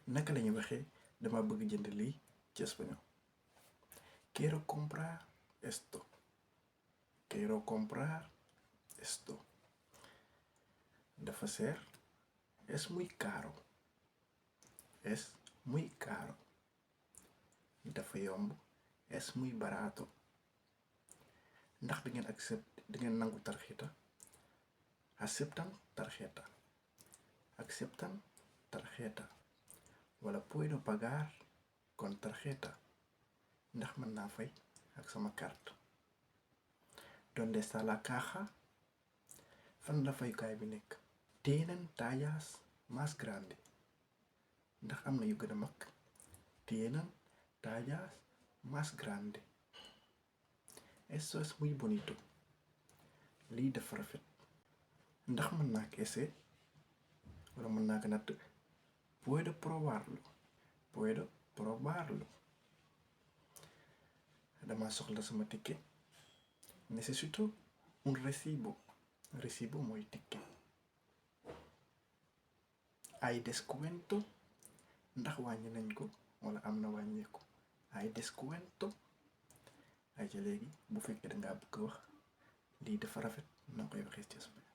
naka lañuy waxee dama bëgg jënd lii ci espagnol. Quiero comprar esto. Quiero comprar esto. Dafa seer. Es muy caro. Es muy caro. Dafa yomb. Es muy barato. Ndax da ngeen nangu tarjeta. Aceptan tarjeta. Aceptan tarjeta. Wala puedo pagar con tarjeta. Ndax mën naa fay ak sama carte. ¿Dónde está la caja? Fan la fayukaay bi nekk. Tienen tallas más grande. Ndax am na yu gën a mag. Tienen tallas más grande. Esto es muy bonito. Lii dafa rafet. Ndax mën naa ko essayer wala mën naa ko natt. Puedo probarlo. Puedo probarlo. Dama soxla sama ticket. Necesito un recibo. Recibo mooy ticket. Hay descuento. Ndax wàññi nañ ko wala am na wàññeeku. Hay descuento. ay ca léegi bu fekkee dangaa bëgg wax lii dafa rafet noo koy waxee ci espagnol.